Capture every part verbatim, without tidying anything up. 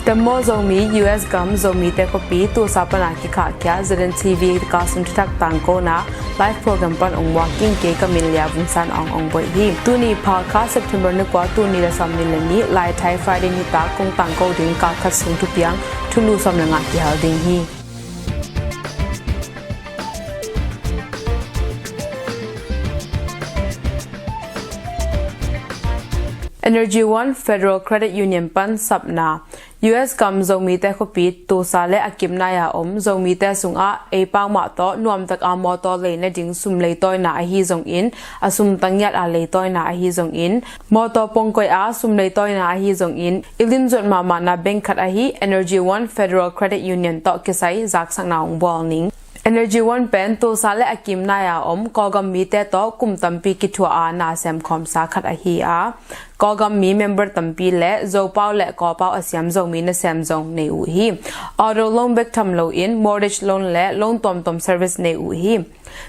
Temmaw Zomi, U S gam Zomite khuapi Tulsa pana kikhahkhia Z N T V kalsung thuthak tangkona live program pan ong muak ing. Kei ka min Lia Vung San Aung ong boih hi. Tuni Pha kha September ni kua, tul nih le sawmnih le nih, Laithai Friday nitak kong tangko ding kalkhat sung thupiang thulu sawm le nga kihal ding hi. Energy One Federal Credit Union pan sapna. U S gam Zomite khuapi Tulsa le a kimnai-a om Zomite sungah ei pau mah tawh nuamtak a mawtaw lei nading sum leitawina ahi zongin, a sum tangiat a leitawina ahi zongin, mawtaw pongkoih a sum leitawina ahi zongin, i limzuat mahmahna bank khat ahi Energy One Federal Credit Union tawh kisai zaksakna ong bawl ning. Energy One pen Tulsa le a kimnai-a om Kawlgam mite tawh kum tampi kithuah a na semkhawmsa khat ahi a, Kawlgam mi member tampi le Zopau le Kawlpau a siam Zomi nasem zong nei uh hi. Auto loan bek tham loin mortgage loan le loan tuamtuam service nei uh hi.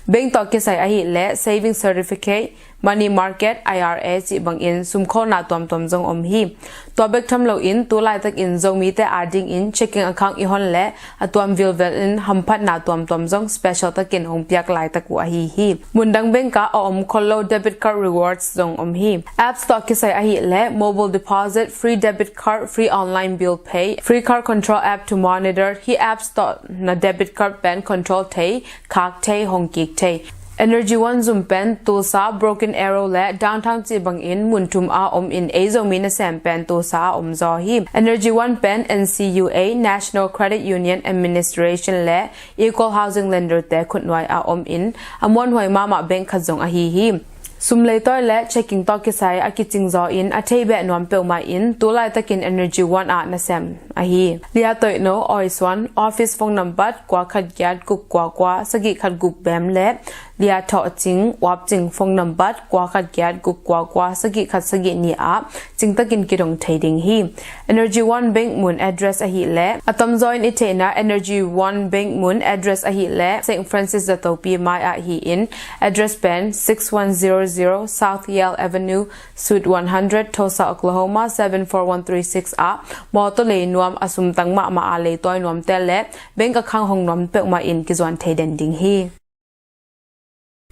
Bank tawh kisai ahih leh saving certificate, money market, I R A cih bangin sumkhawlna tuamtuam zong om hi. Tua bek tham loin tu laitakin Zomite adingin checking account i hon leh a tuam vilvelin hamphatna tuamtuam zong special takin hong piak laitak uh ahi hi. Mundang bank ah a om khol lo debit card rewards zong om hi. Apps tawh kisai ahih leh mobile deposit, free debit card, free online bill pay, free card control app to monitor. Hih apps tawh na debit card pen control thei, khak thei, hong kik thei. Energy One zum pen Tulsa, Broken Arrow le Downtown cih bangin mun thum a om in ei Zomi nasem pen Tulsa a om zaw hi. Energy One pen N C U A, National Credit Union Administration le Equal Housing Lender te khutnuai a om in a muanhuai mahmah bank khat zong ahi hi. Sum leitawi le checking tawh kisai a kicing zaw in a thei beh nuam peuhmah in tu laitakin Energy One ah nasem ahi. Lia Toihno Oisuan office phone number kua khat giat guk kua kua sagih khat guk bem le Lia Thawhcing Uapcing phone number kua khat giat guk kua kua sagih khat sagih nih ah cingtakin kidong thei ding hi. Energy One Bank mun address ahih leh a tamzaw in i theihna Energy One Bank mun address ahih leh Saint Francis Zatopi mai ah hi in, address pen six one zero zero South Yale Avenue, Suite one hundred, Tulsa, Oklahoma seven four one three six ah mawtaw lei nuam, a sumtang mahmah a leitawi nuamte le bank account hong nuam peuhmah in kizuan thei den ding hi.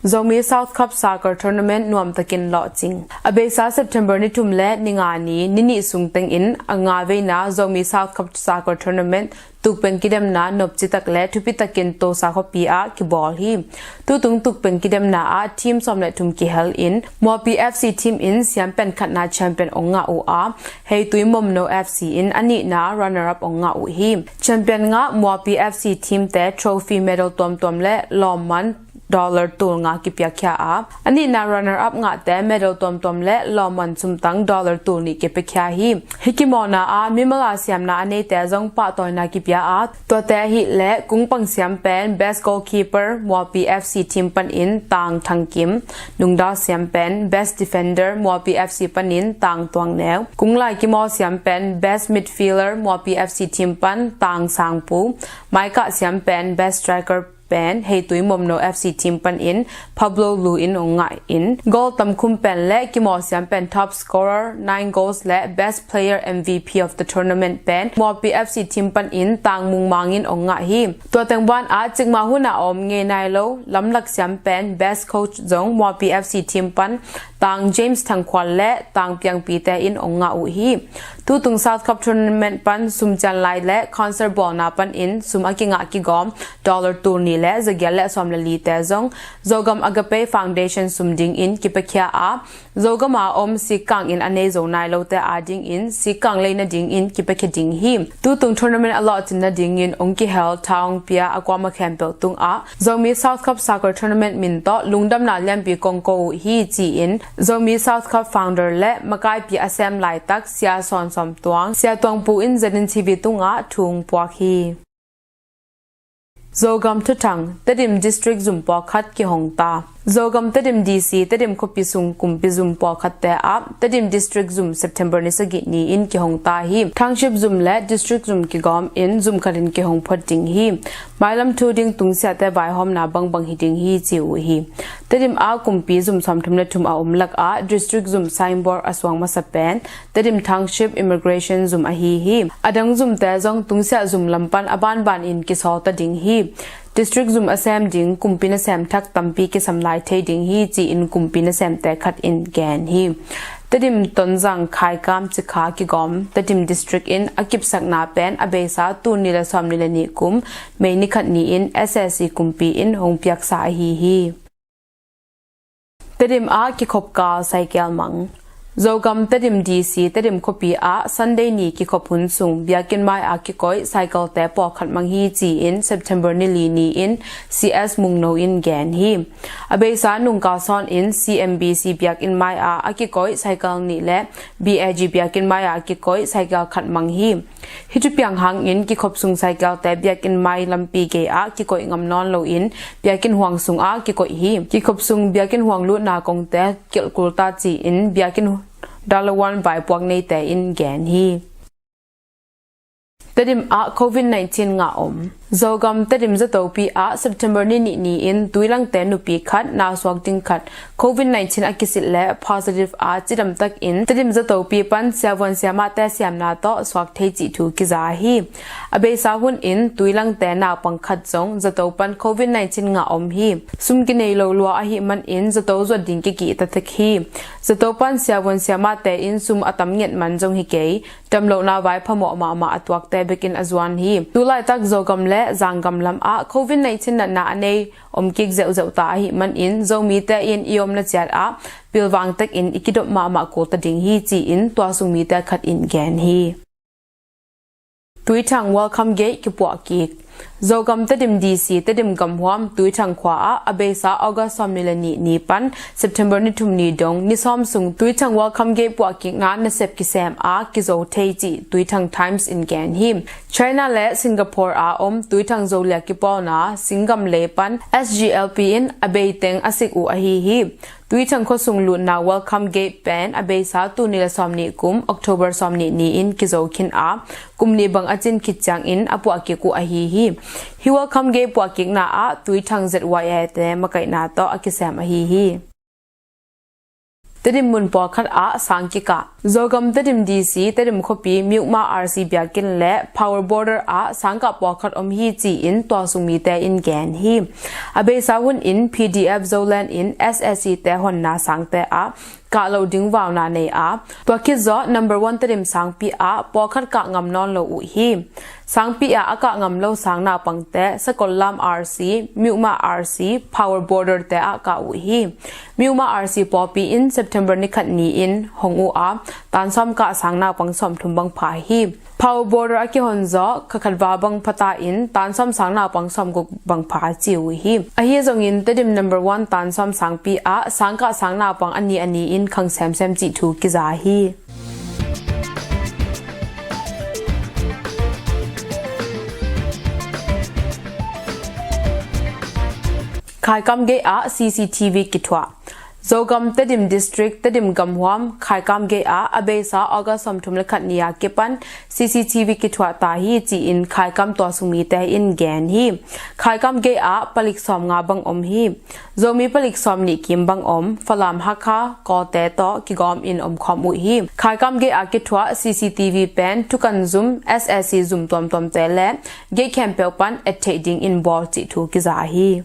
Zomi South Cup Soccer Tournament nuamtakin lawhcing. A beisa September ni thum le ni nga ni, ni nih sung tengin a nga veina Zomi South Cup Soccer Tournament tukpeng kidemna nopcitak le thupitakin Tulsa khuapi ah kibawl hi. Tutung tukpeng kidemna ah team sawm le thum kihel in, Mualpi F C team in siampen khatna champion ong ngah uh a, Heitui Momno F C in a nihna runner up ong ngah uh hi. Champion ngah Mualpi F C team te trophy, medal tuamtuam le lawmman dollar tul nga kipiakhia a, a nihna runner up ngahte medal tuamtuam le lawmman sumtang dollar tul nih kipiakhia hi. Hih kimawlna ah mimal a siamna a neite zong pahtawina kipia a, tuate ahih leh kungpang siam pen best goalkeeper Mualpi F C team panin Tang Thang Kim, nungdal siam pen best defender Mualpi F C panin Tang Tuang Neu, kunglai kimawl siam pen best midfielder Mualpi F C team pan Tang Sang Pu, maikah siam pen best striker pen Heitui Momno F C team panin Pablo Lu in ong ngah in, goal tamkhum pen le kimawl siam pen top scorer, nine goals le best player, M V P of the tournament pen Mualpi F C team panin Tang Mung Mang in ong ngah hi. Tua teng ban ah cikmah hun a om ngei nai lo lamlak siam pen best coach zong Mualpi F C team pan Tang James Thang Khual le Tang Piang Pi te in ong ngah uh hi. Tutung South Cup tournament pan sumcian lai le concert bawlna panin sum a kingah kigawm dollar tul nih le zagiat le sawm le li te zong Zogam Agape Foundation sum dingin kipiakhia a, Zogam a om sikkang in a nei zo nai lote adingin sikkang lei nadingin kipiakhia ding hi. Tutung tournament a lawhcin nadingin ong kihel tha ong pia a kuama khempeuh tungah Zomi South Cup Soccer Tournament min tawh lungdamna lianpi kong ko uh hi, ci-in Zomi South Cup founder le makaipi a sem laitak Sia Sawn Sawm Tuang, Sia Tuang Pu in Z N T V tungah thu ong puak hi. Zogam thuthang, Tedim District zum pawlkhat kihong ta. Zogam Tedim D C Tedim khuapi sung kumpi zum pawlkhatte ah Tedim District zum September ni sagih ni-in kihong ta hi. Township zum le District zum kigawm in zum khatin kihong phot ding hi. Mailam thu ding tungsiahte vaihawmna bangbang hi ding hi ci uh hi. Tedim ah kumpi zum sawmthum le thum a om lakah District zum signboard a suang masa pen Tedim Township Immigration zum ahi hi. A dang zumte zong tungsiah zum lampan a banban in kisawl ta ding hi. District zum a sem ding kumpi nasem thak tampi kisam lai thei ding hi ci-in kumpi nasemte khat in gen hi. Tedim, Tonzang, Khaikam, Cikha kigawm Tedim District in a kipsakna pen a beisa tul nih le sawmnih le nih kum May ni khat ni-in S A C kumpi in hong piaksa ahi hi. Tedim ah kikhop kal saikel mang. Zogam Tedim D C Tedim khuapi ah Sunday ni kikhop hun sung biakinn mai ah kikoih saikel te pawlkhat mang hi ci-in September ni li ni-in C S Mungno in gen hi. A beisa nungkal sawn in C M B C biakinn mai ah a kikoih saikel nih le B A G biakinn mai ah a kikoih saikel khat mang hi. Hih thupiang hangin kikhop sung saikelte biakinn mai lampi gei ah kikoih ngam nawn loin biakinn huang sungah kikoih hi. Kikhop sung biakinn huang lutna kongte kilhkul ta ci-in biakinn dalawan vaipuak neite in gen hi. Tedim ah covid nineteen ngah om. Zogam Tedim Zatopi ah September ni nih ni-in Tuilangte nupi khat, na suak ding khat covid nineteen a kisit le positive a cidamtakin Tedim Zatopi pan siavuan siamahte siamna tawh suak thei cih thu kiza hi. A beisa hun in Tuilangte naupang khat zong zato pan covid nineteen ngah om hi. Sum kinei lo lua ahih manin zato zuat ding kikihta tek hi. Zato pan siavuan siamahte in sum a tam nget man zong hi kei. Damlohna vai phamawh mahmah a tuakte bekin a zuan hi. Tulaitak Zogam le Zanggam lam ah covid nineteen natna a nei om kik zeuhzeuh ta ahih manin Zomite in i omna ciat ah pilvang tekin i kidop mahmah kul ta ding hi ci-in tua sung mite khat in gen hi. Tuithang Welcome Gate kipuah kik. Zogam Tedim D C Tedim gamhuam Tuithang khua ah a beisa August sawmnih le nih ni pan September ni thum ni dong ni sawm sung Tuithang Welcome Gate puahkikna nasep kisem a kizo thei cih Tuithang Times in gen hi. China le Singapore a om Tuithang Zolia kipawlna Singgam lei pan S G L P in a beiteng a sik uh ahi hi. Tuithang khuasung lutna Welcome Gate pen a beisa tul nih le sawmnih kum October sawmnih ni-in kizo khin a, kum nih bang a cin khit ciangin a puah kik uh ahi hi. Hih Welcome Gate puah kikna ah Tuithang Z Y A te makaihna tawh a kisem ahi hi. Tedim mun pawlkhat ah sang kikah. Zogam Tedim D C Tedim khuapi Myukma R C biakinn le Power Border ah sangkah pawlkhat om hi ci-in tualsung mite in gen hi. A beisa hun in P D F Zoland in S A C te honna sangte ah kah loh ding vauna nei a, tua khit zawh number one Tedim sangpi ah pawlkhat kah ngam nawn lo uh hi. Sangpi ah a kah ngam lo sang naupangte Sakollam R C, Myukma R C, Power Border te ah kah uh hi. Myukma R C pawlpi in September ni khat ni-in hong uh a, tan sawm kah sang naupang sawmthum bang pha hi. Power Border a kihon zawh kha khat val bang pha ta in tan sawm sang naupang sawmguk bang pha ci uh hi. Ahi zongin Tedim number one tan sawm sangpi ah sangkah sang naupang a ni a ni in khang semsem cih thu kiza hi. Khaikam gei ah C C T V kithuah. Zogam Tedim District, Tedim gamhuam Khaikam gei ah a beisa August sawmthum le khat ni a kipan C C T V kithuah ta hi ci-in Khaikam tualsung mite in gen hi. Khaikam gei ah palik sawmnga bang om hi. Zomi palik sawmnih kim bang om, Falam Hakha, Kawlte tawh kigawm in omkhawm uh hi. Khaikam gei ah kithuah C C T V pen thukan zum, S A C zum tuamtuamte le gei khempeuh pan et theih dingin bawl cih thu kiza hi.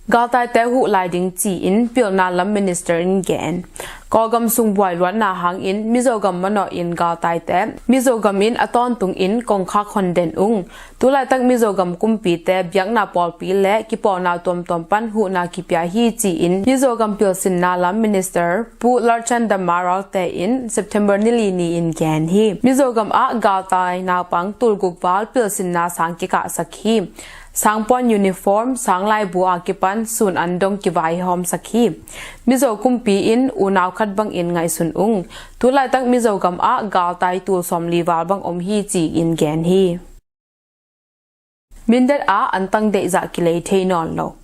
Galtaite huh lai ding ci-in pilna lam minister in gen. Kawlgam sung buai luatna hangin Mizogam manawh in galtaite Mizogam in a tawntung in kongkhak hon den ung. Tulaitak Mizogam kumpite biakna pawlpi le kipawlna tuamtuam pan huhna kipia hi ci-in Mizogam pilsinna lam minister Pu Lalchandamaral te in September ni li ni-in gen hi. Mizogam ah galtai naupang tulguk val pilsinna sang kikahsak hi. Sangpuan uniform, sanglaibu a kipan sun an dong kivaihawmsak hi. Mizo kumpi in unau khat bangin ngaihsun ung. Tulaitak Mizogam ah galtai tul sawmli val bang om hi ci-in gen hi. Mindat ah antang deihzah kilei thei nawn lo.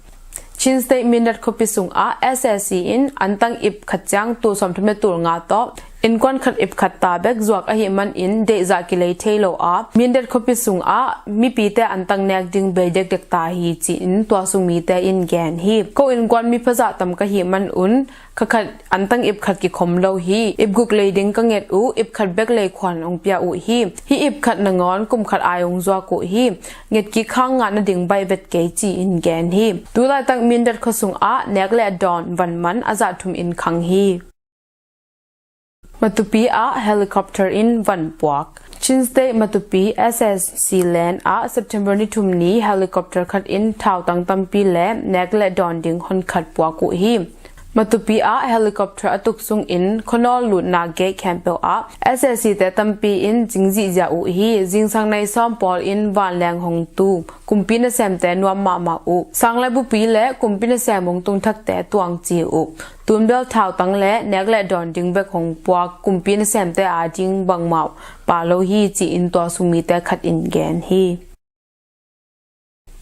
Chin State Mindat khuapi sungah S A C in antang ip khat ciang tul sawmthum le tul nga tawh innkuan khat ip khat ta bek zuak ahih manin deihzah kilei thei lo a, Mindat khuapi sungah mipite antang nek ding bei dekdek ta hi ci-in tua sung mite in gen hi. Ko innkuan mi phazah tam ka hih manun kha khat antang ip khat kikhom lo hi. Ip guk lei ding ka nget uh, ip khat bek lei khuan hong pia uh hi. Hih ip khat nangawn kum khat ai hong zuak uh hi. Nget kik hang ngah nading baih vet kei ci-in gen hi. Tulaitak Mindat khua sungah nek le dawn van man a zah thum in khang hi. Matupi ah helicopter in van puak. Chin State Matupi S A C land ah September ni thum ni helicopter khat in thautang tampi le nek le dawn ding hon khat puak uh hi. Matupi ah helicopter a tuk sungin khuanawl lutna gate khempeuh ah S A C te tampi in zingzihzia uh hi. Zingsang nai sawm pawl in vanleng hong tu, kumpi nasemte nuam mahmah uh. Sang le bupi le kumpi nasem hong tung thakte tuang ci uh. Tunbel thautang le nek le dawn ding bek hong puak, kumpi nasemte ading bangmah pha lo hi ci-in tua sung mite khat in gen hi.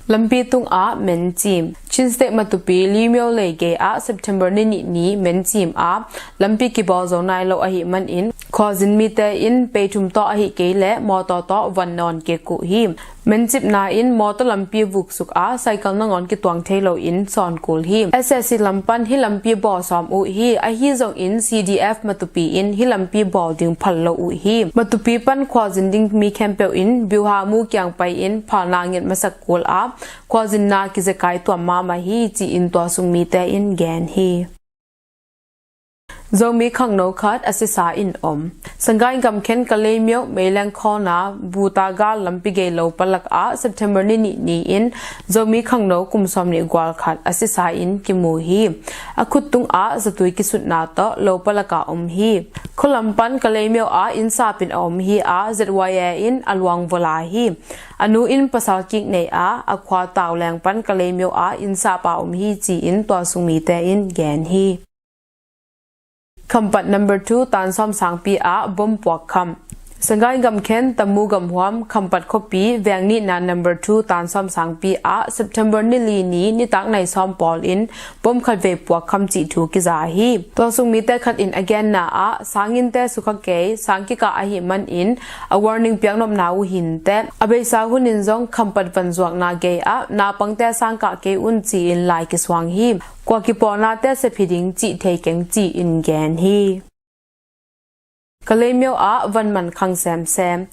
Lampi tungah mencim. Chin State Matupi Limyo lei gei ah September ni nih ni mencim ah lampi kibawl zo nai lo ahih manin khualzin mite in pei thum tawh ahih kei le mawtaw tawh van nawn kik uh hi. Mencipna in mawtaw lampi vuksuk a, cycle nangawn kituang thei loin sawn kul hi. S A C lam pan hih lampi bawl sawm uh hi. Ahi zongin C D F Matupi in hih lampi bawl ding phal lo uh hi. Matupi pan khualzin ding mi khempeuh in Biuha mu kiang pai-in phalna nget masak kul a, khualzinna kizekai tuam mahmah hi ci-in tua sung mite in gen hi. Zomi khangno khat a sisa in om. Sagaing gamkhen Kalaymyo Meileng khawlna Butaga lampi gei lo palak ah September ni nih ni-in Zomi khangno kum sawm nih gual khat a sisa in kimu hi. A khut tungah zatui kisutna tawh lo palak ah om hi. Khualam pan Kalaymyo ah inn sap in a om hi a, Z Y A in a luang vua lai hi. A nu in pasal kik nei a, a khua Tauleng pan Kalaymyo ah inn sap a om hi ci-in tua sung mite in gen hi. Khampat number two Tansawm Sangpi ah bom puak kham. Sagaing gamkhen Tamu gamhuam Khampat khuapi veng nihna number two Tansawm Sangpi ah September ni li ni nitak nai sawm pawl in bom khat vei puak kham cih thu kiza hi. Tua sung mite khat in a genna ah sanginnte sukha kei, sang kikah ahih manin a warning piaknopna uh hinteh. A beisa hunin zong Khampat vanzuakna gei ah naupangte sang kah kei un ci-in lai kisuang hi. Kua kipawlnate sep hi ding cih thei keng ci-in gen hi. Kalaymyo ah vanman khang semsem.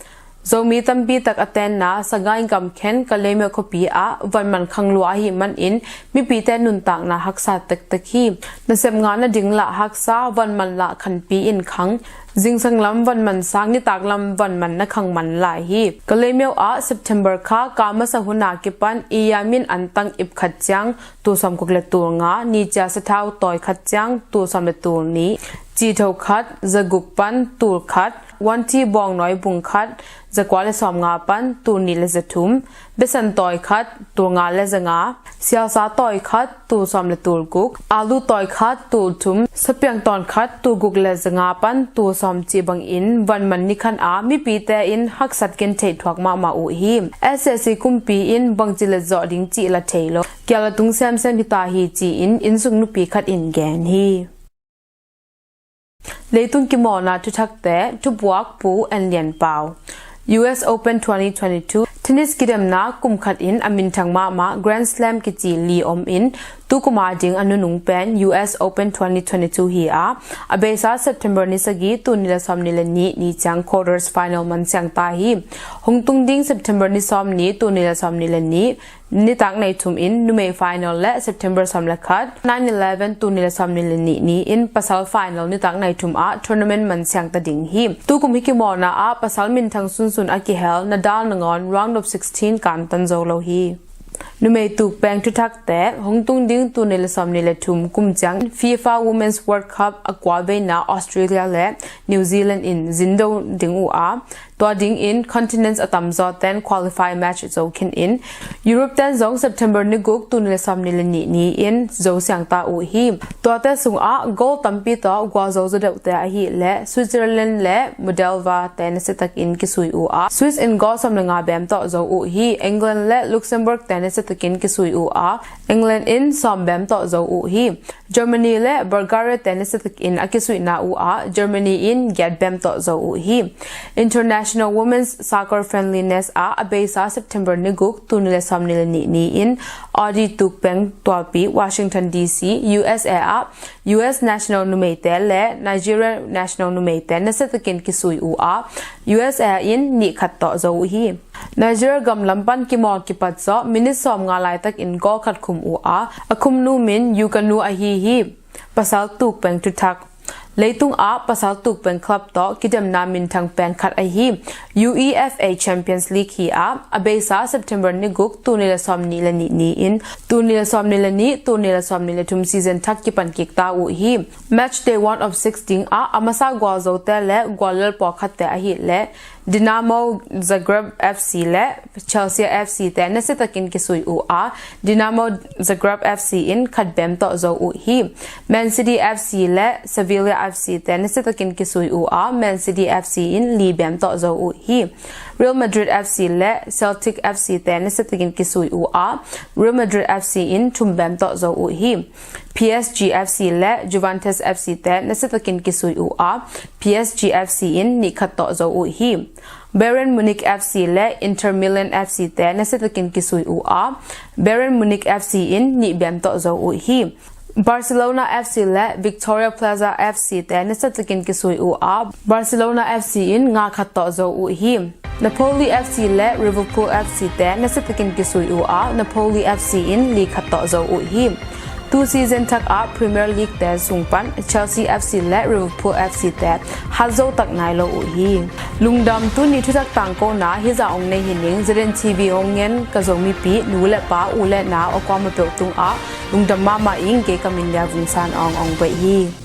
Zomi tampi tak a tenna Sagaing gamkhen Kalaymyo khuapi ah vanman khang lua ahih manin mipite nuntakna haksa tektek hi. Nasep ngah nading lah haksa, vanman lah khanpi in khang. Zingsang lam vanman sang nitak lam vanman na khang man lai hi. Kalaymyo ah September kha ka masa hun a kipan iyamin antang ip khat ciang tul sawm guk le tul nga, ni cia sathau tawi khat ciang tul sawm le tul nih, citho khat, za guk pan tul khat, wanti bawngnawi bung khat, za kua le sawm nga pan tul nih le za thum, besan tawi khat, tul nga le za nga, sialsa tawi khat, tul sawm le tul guk, alu tawi khat, tul thum, sapiang tawn khat, tul guk le za nga pan tul sawm cih bangin vanman ni khan a mipite in haksat gentheih thuak mahmah uh hi. S A C kumpi in bangci let zawh ding cih la thei lo. Kial a tung semsem hi ta hi ci-in innsung nupi khat in gen hi. Leitung kimawlna thuthakte, thupuak Pu En Lian Pau. U S Open twenty twenty-two tennis kidemna kum khat in a minthang mahmah Grand Slam kici li om in tukuma ding a nunung pen U S Open twenty twenty-two hi a, a beisa September ni sagi, tul nih le sawm nih le nih ni ciang quarters final man siang ta hi. Hong tung ding September ni sawm ni, tul nih le sawm nih le nih, nitak nai thum in numei final le September sawm le khat, nine eleven, tul nih le sawm nih le nih ni in pasal final nitak nai thum ah tournament man siang ta ding hi. Tukum hi kimawlna ah pasal minthang sunsun a kihel Nadal nangawn round of sixteen kantan zo lo hi. Numei tukpeng thuthakte, hong tung ding tul nih le sawm nih le thum kum ciang FIFA Women's World Cup a kua veina Australia le New Zealand in zindo ding uh a, tua dingin continents a tamzaw ten qualify match zo khin in, Europe ten zong September ni guk, tul nih le sawm nih le nih ni in zo siang ta uh hi. Tuate sungah goal tampi tawh gualzo zaw deuhte ahih leh Switzerland le Moldova te nasiatakin kisui uh a, Swiss in goal sawm le nga bem tawh zo uh hi. England le Luxembourg te nasiatak takin kisui uh a, England in sawm bem tawh zo uh hi. Germany le Bulgaria te nasiatakin a kisuihna uh a, Germany in giat bem tawh zo uh hi. International Women's Soccer Friendliness ah a beisa September ni guk, tul nih le sawm nih le nih ni-in Audi tukpeng tualpi Washington D C, U S A ah U S national numeite le Nigeria national numeite nasiatakin kisui uh a, U S A in nih khat tawh zo uh hi. Nigeria gam lam pan kimawl kipat zawh minit sawmnga laitakin goal khat khum uh a, a khumnu min Yukanu ahi hi. Pasal tukpeng thuthak. Leitung ah pasal tukpeng club tawh kidemna minthang pen khat ahi UEFA Champions League hi a, a beisa September ni guk, tul nih le sawm nih le nih ni-in tul nih le sawm nih le nih, tul nih le sawm nih le thum season thak kipan kik ta uh hi. Match day one of sixteen ah a masa gualzote le guallel pawlkhatte ahih leh Dinamo Zagreb F C le Chelsea F C te nasiatakin kisui uh a, Dinamo Zagreb F C in khat bem tawh zo uh hi. Man City F C le Sevilla F C te nasiatakin kisui uh a, Man City F C in li bem tawh zo uh hi. Real Madrid F C le Celtic F C te nasiatakin kisui uh a, Real Madrid F C in thum bem tawh zo uh hi. P S G F C le Juventus F C te nasiatakin kisui uh a, P S G F C in nih khat tawh zo uh hi. Bayern Munich F C le Inter Milan F C te nasiatakin kisui uh a, Bayern Munich F C in nih bem tawh zo uh hi. Barcelona F C le Victoria Plaza F C te nasiatakin kisui uh a, Barcelona F C in nga khat tawh zo uh hi. Napoli F C le Liverpool F C te nasiatakin kisui uh a, Napoli F C in li khat tawh zo uh hi. Tu season thak ah Premier League te sung pan Chelsea F C le Liverpool F C te hat zo tak nai lo uh hi. Lungdam. Tuni thuthak tangkona hizah hong nei hi ning. Z N T V hong ngen ka Zomipi nu le pa, u le nau a kuamah peuh tungah lungdam mahmah ing. Kei ka min Lia Vung San Aung Aung Baih hi.